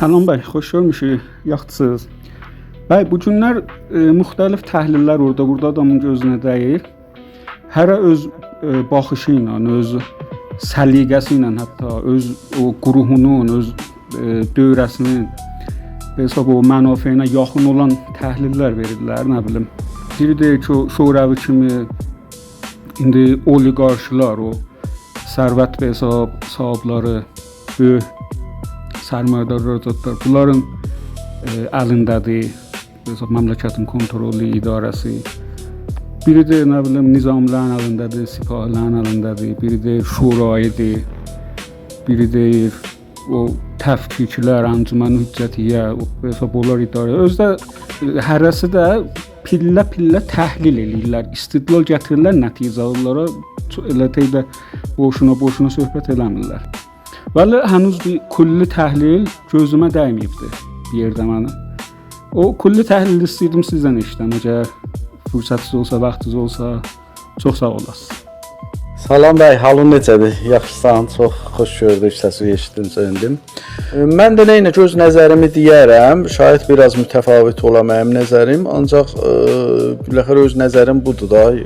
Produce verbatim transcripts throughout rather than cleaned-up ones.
سلام بی، خوش گؤرموشوک، یاخشیسینیز؟ بی، بو گونلر، ائ، مختلف تحلیل‌لر اورادا، بورادا آدامین گؤزونه دَییر. هره اؤز، ائ، باخیشی ایله، اؤز سلیقه‌سی ایله، حتی اؤز او گروهونون، اؤز، ائ، دؤوره‌سینین، حساب او منافعینه یاخین اولان تحلیل‌لر وئریرلر، نه بیلیم. بیری دئییر کی، او شوروی کیمی ایندی اولیقارشی‌لار، او ثروت و حساب صاحیب‌لری، بؤیوک سرمایه‌دارلار، زادلار، بونلارین، ائ، الینده‌دیر. حساب مملکتین کنترلو، اداره‌سی. بیری ده، نه بیلیم، نظامی‌لرین الینده‌دیر، سپاهی‌لرین الینده‌دیر، بیری ده شورایی‌دیر، بیری دئییر، او تفکیک‌لر، انجمن حجتیه، او حساب اولار اداره. اؤزو ده، ائ، هره‌سی ده پیلله-پیلله تحلیل ائله‌ییرلر، استدلال گتیریرلر، نتیجه آلیرلار. چو-، ائله تئیده بوشونا-بوشونا صحبت ائله‌میرلر. ولی هنوز بیر کلی تحلیل گؤزومه دَیمه‌ییبدی بیر یئرده منیم. او کلی تحلیلی ایسته‌ییردیم سیزدن ائشیدم، اگر فرصتینیز اولسا، واختینیز اولسا. چوخ ساغ اولاسینیز. سلام بی، حالین نئجه‌دیر؟ یاخشیسان؟ چوخ خوش گؤردوک، سسینی ائشیتدیم، سئویندیم. ائ، من ده نئینه گؤز نظریمی دئیه‌رم، شاید بیر آز متفاوت اولا منیم نظریم، آنجاق، ائ، بالاخره اؤز نظریم بودور دا. ائ،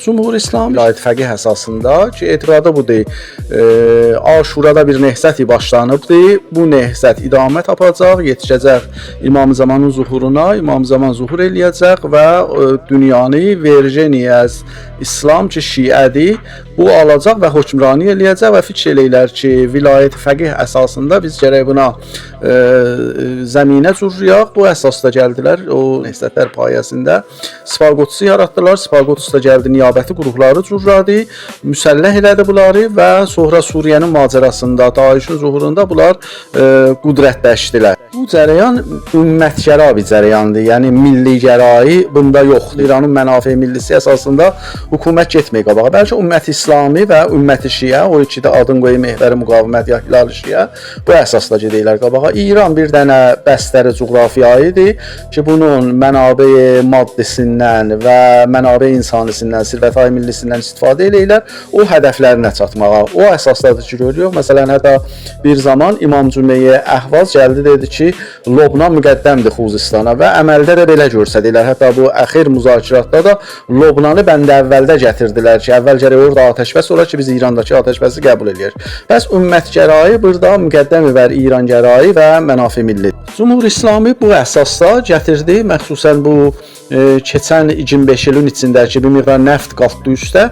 جمهوری اسلامی ولایت فقیه اساسیندا کی، اعتقادی بودور، ائ، عاشورادا بیر نهضت باشلانیبدیر، بو نهضت ادامه تاپاجاق، یئتیشه‌جک امام زمانین ظهورونا، امام زمان ظهور ائله‌یه‌جک و، ائ، دونیانی ویرژینی از اسلام کی، شیعه‌دیر، بو آلاجاق و حکمرانی ائله‌یه‌جک و فیکیر ائله‌ییرلر کی، ولایت فقیه اساسیندا بیز گرک بونا، ائ، زمینه جورلویاق. بو اساسدا گلدیلر، او نهضت‌لر پایه‌سینده سپاه قدسی یاراتدیلار. سپاه قدس ده گلدی، نیابتی گروهلاری جورلادی، مسلح ائله‌دی بونلاری و سونرا سوریه‌نین ماجراسیندا، داعشین ظهوروندا بونلار، ائ، قدرتلشدیلر. بو جریان امت‌گرا بیر جریاندیر، یعنی میللی‌گرایی بوندا یوخدور. ایرانین منافع ملی‌سی اساسیندا حکومت گئتمیر قاباغا. بلکه امت اسلامی و امت شیعه، او ایکی ده آدین قویوم محور مقاومت یا هلال شیعه، بو اساسدا گئدیرلر قاباغا. ایران بیر دنه بستر جغرافیایی‌دیر کی، بونون منابع مادی‌سیندن و منابع انسانی‌سیندن، ثروت‌های ملی‌سیندن استفاده ائله‌ییرلر او هدف‌لرینه چاتماغا. او اساسدادیر کی، گؤروروک. مثلا، حتی بیر زامان امام جمعه‌ی اهواز گلدی، دئدی کی، لبنان مقدم‌دیر خوزستانا و عملده ده بئله گؤرسدیرلر. حتی بو اخیر مذاکراتدا دا لبنانی بند اولده گتیردیلر کی، اول گرک اورادا آتش‌بس اولا کی، بیز ایرانداکی آتش‌بسی قبول ائله‌یک. پس امت‌گرایی بورادا مقدم بر ایران‌گرایی و منافع ملی. جمهوری اسلامی بو اساسدا گتیردی، مخصوصا بو، ائ، کئچن ایگیرمی بئش ایلین ایچینده کی، بیر مقدار نفت قالخدی اوسته، ائ،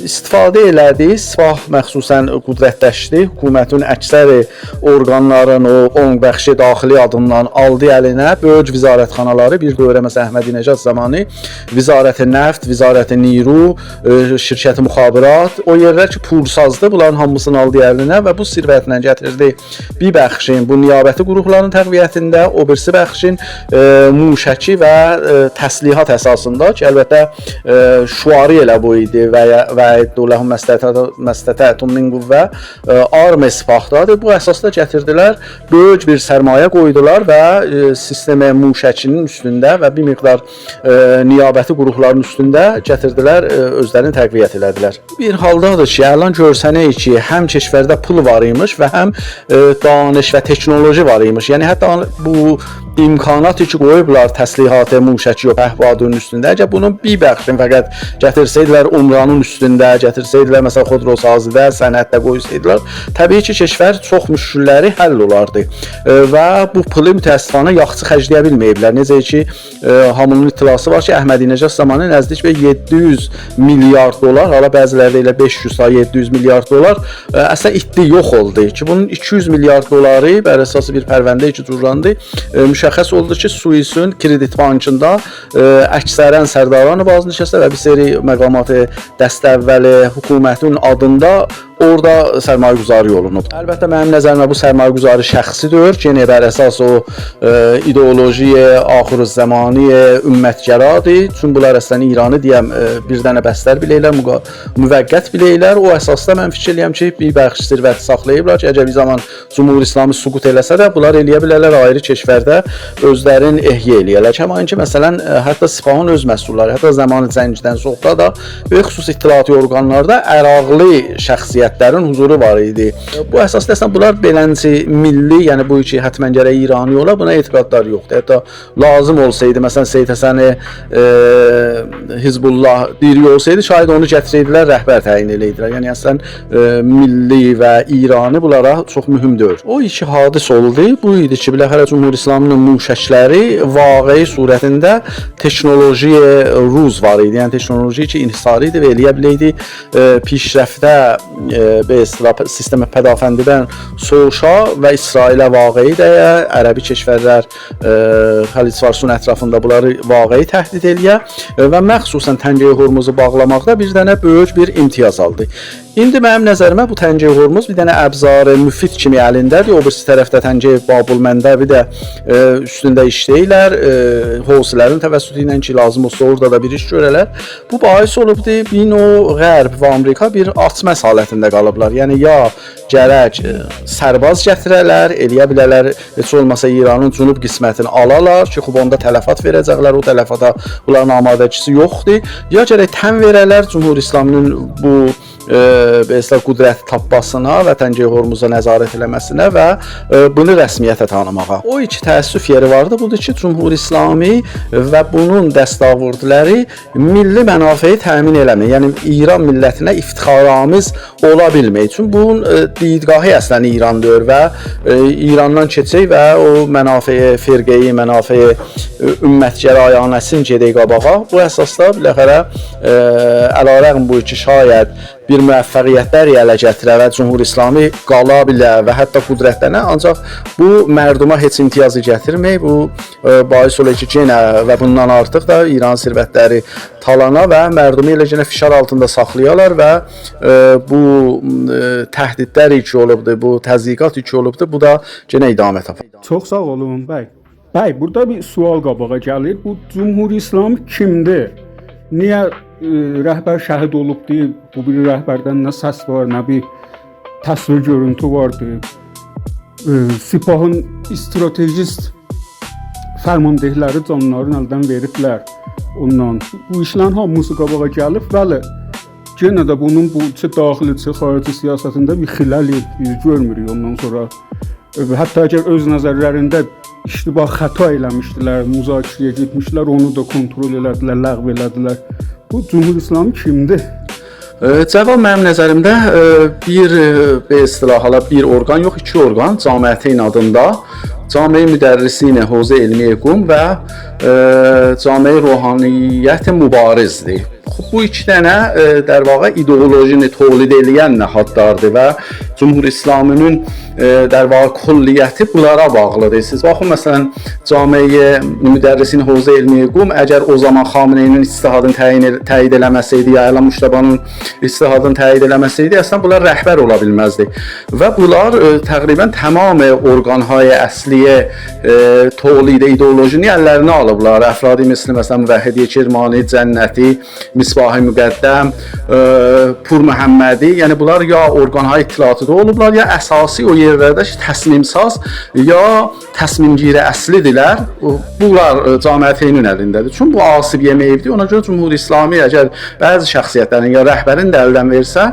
استفاده ائله‌دی. سپاه مخصوصا قدرتلشدی. حکومتین اکثر اورقانلارین او اون بخش داخلی آدیندان آلدی الینه. بؤیوک وزارتخانالاری بیر دؤوره، مثلا، احمدی‌نژاد زامانی وزارت نفت، وزارت نیرو، ائ، شرکت مخابرات، او یئرلر کی، پولسازدی، بونلارین هامیسینی آلدی الینه و بو ثروتله گتیردی بیر بخشین بو نیابتی گروهلارین تقویتینده، او بیریسی بخشین، ائ، موشکی و، ائ، تسلیحات اساسیندا کی، البته، ائ، شعاری ائله بو ایدی: «و، وأعدوا لهم ما استطعت-، ما استطعتم من قوة»، ائ، آرم اسپاهدادیر. بو اساسدا گتیردیلر، بؤیوک بیر سرمایه قویدولار و، ائ، سیستم موشکی‌نین اوستونده و بیر مقدار، ائ، نیابتی گروهلارین اوستونده گتیردیلر، ائ، اؤزلرینی تقویت ائله‌دیلر. بیر حالدادیر کی، الان گؤرسنیر کی، هم کشورده پول وار ایمیش و هم، ائ، دانش و تکنولوژی وار ایمیش. یعنی، حتی آن-، بو امکاناتی کی، قویوبلار تسلیحات موشکی و پهپادونون اوستونده، اگر بونون بیر بخشینی فقط گتیرسه‌یدیلر عمرانین اوستونده، گتیرسه‌یدیلر، مثلا، خودروسازی‌ده، صنعتده قویسایدیلار، طبیعی کی، کشور چوخ مشکل‌لری حل اولاردی. ائ، و بو پولی متأسفانه یاخشی خرجله‌یه بیلمه‌ییبلر. نئجه کی، ائ، هامی‌نین اطلاعی وار کی، احمدی‌نژاد زامانی نزدیک بیر یئددی یوز میلیارد دلار، حالا بعضی‌لری ده ائله بئش یوز تا یئددی یوز میلیارد دلار، ائ، اصلا ایتدی، یوخ اولدو. کی، بونون ایکی یوز میلیارد دلاری، بر اساس بیر پرونده کی، جورلاندی، ائ، مشخص اولدو کی، سوئیسین کردیت بانکیندا، ائ، اکثرا سرداران بازنشسته و بیر سری مقامات دسته اول حکومتین آدیندا اورادا سرمایه‌گذاری اولونوب. البته، منیم نظریمه بو سرمایه‌گذاری شخصی دئییل، یئنه بر اساس او، ائ، ایدئولوژی آخرالزمانی امت‌گرادیر. چون بونلار اصلا ایرانی دئیم، ائ، بیر دنه بستر بیلیرلر، مقا-، موقت بیلیرلر. او اساسدا من فیکیر ائله‌یم کی، بیر بخش ثروت ساخلاییبلار کی، اگر بیر زامان جمهوری اسلامی سقوط ائله‌سه ده، بونلار ائلیه بیلرلر آیری کشورده اؤزلرین احیا ائلیه‌لر. کما این‌کی، مثلا، ائ، حتی سپاهین اؤز مسئوللاری، حتی زمان جنگدن سونرا دا، به خصوص اطلاعاتی اورقانلاردا عراقلی شخصیت مشروطیت‌لرین حضورو وار ایدی. بو اساسدا اصلینده بونلار بئلنجه میللی، یعنی بو کی حتماً گرک ایرانی اولا، بونا اعتقادلاری یوخدور. حتی لازیم اولسایدی، مثلاً سید حسنی، ائ، حزب‌الله دیری اولسایدی، شاید اونو گتیریردیلر، رهبر تعیین ائله‌ییردیلر. یعنی اصلاً، ائ، میللی و ایرانی بونلارا چوخ مهم دئییل. او ایکی حادثه اولدو. بو ایدی کی، بالاخره جمهوری اسلامی‌نین موشک‌لری واقعی صورتینده تکنولوژی روز وار ایدی. یعنی تکنولوژی کی، انحصاری ایدی و ائلیه بیلیردی، ائ، پیشرفته، ائ، به اصطلاح پ-، سیستم پدافندی‌دن سوووشا و اسرائیله واقعی ده، عربی کشورلر، ائ، خلیج فارسون اطرافیندا بونلاری واقعی تهدید ائلیه، ائ، و مخصوصاً تنگه هرمزو باغلاماقدا بیر دنه بؤیوک بیر امتیاز آلدی. ایندی منیم نظریمه بو تنگه هرمز بیر دنه ابزار مفید کیمی الینده‌دیر. او بیریسی طرفده تنگه باب‌المندبی ده، ائ، اوستونده ایشله‌ییرلر، ائ، حوثی‌لرین توسطو ایله کی، لازیم اولسا اورادا دا بیر ایش گؤره‌لر. بو باعث اولوبدو، بیر نوع غرب و آمریکا بیر آچماز حالتینده قالیبلار. یعنی یا گرک، ائ، سرباز گتیره‌لر، ائلیه بیله‌لر، هئچ اولماسا ایرانین جنوب قسمتینی آلالار کی، خوب، اوندا تلفات وئره‌جکلر، او تلفاتا بونلارین آمادگی‌سی یوخدور. یا گرک تن وئره‌لر جمهوری اسلامی‌نین بو، ائ، به اصطلاح قدرت تاپماسینا و تنگه هرمزه نظارت ائله‌مه‌سینه و، ائ، بونو رسمیته تانیماغا. او ایکی تأسف یئری واردی، بودور کی، جمهوری اسلامی و بونون دستاوردلری میللی منافعی تأمین ائله‌میر. یعنی ایران میللتینه افتخارآمیز اولا بیلمیر. چونکی بونون، ائ، دیدگاهی اصلاً ایران دئییل و، ائ، ایراندان کئچک و او منافع فرقه‌ای، منافع، ائ، امت‌گرایانه‌سینی گئدک قاباغا. بو اساسدا بالاخره، ائ، علی‌رغم بو کی، شاید بیر موفقیتلر اله گتیره و جمهوری اسلامی قالا بیله و حتی قدرتلنه، آنجاق بو مردوما هئچ امتیازی گتیرمیر. بو، ائ، باعث اولور کی، یئنه و بوندان آرتیق دا ایران ثروتلری تالانا و مردومو ائله یئنه فشار آلتیندا ساخلایالار و، ائ، بو، ائ، تهدیدلر کی اولوبدور، بو تضییقات کی اولوبدور، بو دا یئنه ادامه تاپار. چوخ ساغ اولون، بی. بی، بورادا بیر سؤال قاباغا گلیر. بو جمهوری اسلامی کیمدیر؟ نییه، ائ، رهبر شهید اولوب دئییر، بو بیری رهبردن نه سس وار، نه بیر تصویر گؤرونتو واردی. ائ، سپاهین استراتژیست فرمانده‌لری جانلارینی الدن وئریبلر اوندان. بو ایشلرین هامیسی قاباغا گلیب، بلی. یئنه ده بونون بو چه داخلی، چه خارجی سیاستینده بیر خللی بیز گؤرموروک اوندان سونرا. ائ، حتی اگر اؤز نظرلرینده اشتباه، خطا ائله‌میشدیلر، مذاکره‌یه گئتمیشدیلر، اونو دا کنترل ائله‌دیلر، لغو ائله‌دیلر. بو جمهوری اسلامی کیمدیر؟ ائ، جواب منیم نظریمده، ائ، بیر، ائ، به اصطلاح حالا بیر اورقان یوخ، ایکی اورقان جامعه‌تین آدیندا. جامعه مدرسین حوزه علمیه قم و، ائ، جامعه روحانیت مبارزدیر. خوب، بو ایکی دنه، ائ، در واقع ایدئولوژینی تولید ائله‌ین نهادلاردیر و جمهوری اسلامی‌نین، ائ، در واقع کلیتی بونلارا باغلیدیر. سیز باخین، مثلاً، جامعه مدرسین حوزه علمیه قم، اگر او زامان خامنه‌ای‌نین اجتهادینی تعیین ائل-، تأیید ائله‌مه‌سه‌یدی، یا الا مجتبی‌نین اجتهادینی تأیید ائله‌مه‌سه‌یدی، اصلاً بونلار رهبر اولا بیلمزدی. و بونلار، ائ، تقریباً تمام اورقان‌های اصلی، ائ، تولید ایدئولوژینی اللرینه آلیبلار. افرادی مثل، مثلاً، موحدی کرمانی، جنتی، مصباح مقدم، ائ، پورمحمدی، یعنی بونلار یا اورقان‌های اطلاعاتی‌دا اولوبلار، یا اساسی او یئرلرده کی، تصمیم‌ساز، یا تصمیم‌گیر اصلی‌دیرلر. بو-، بونلار، ائ، جامعه‌تینین الینده‌دیر. چونکی بو آسیب یئمه‌ییبدیر. اونا گؤره جمهوری اسلامی اگر بعضی شخصیتلرین یا رهبرین ده الدن وئرسه، ائ،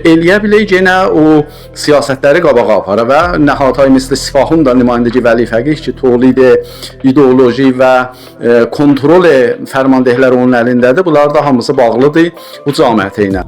ائلیه بیلر یئنه او سیاستلری قاباغا آپارا و نهادهای مثل سپاهین دا نماینده‌گی ولی فقیه کی، تولید ایدئولوژی و، ائ، کنترل فرمانده‌لر اونون الینده‌دیر. بونلار دا هامیسی باغلیدیر بو جامعه‌تینه.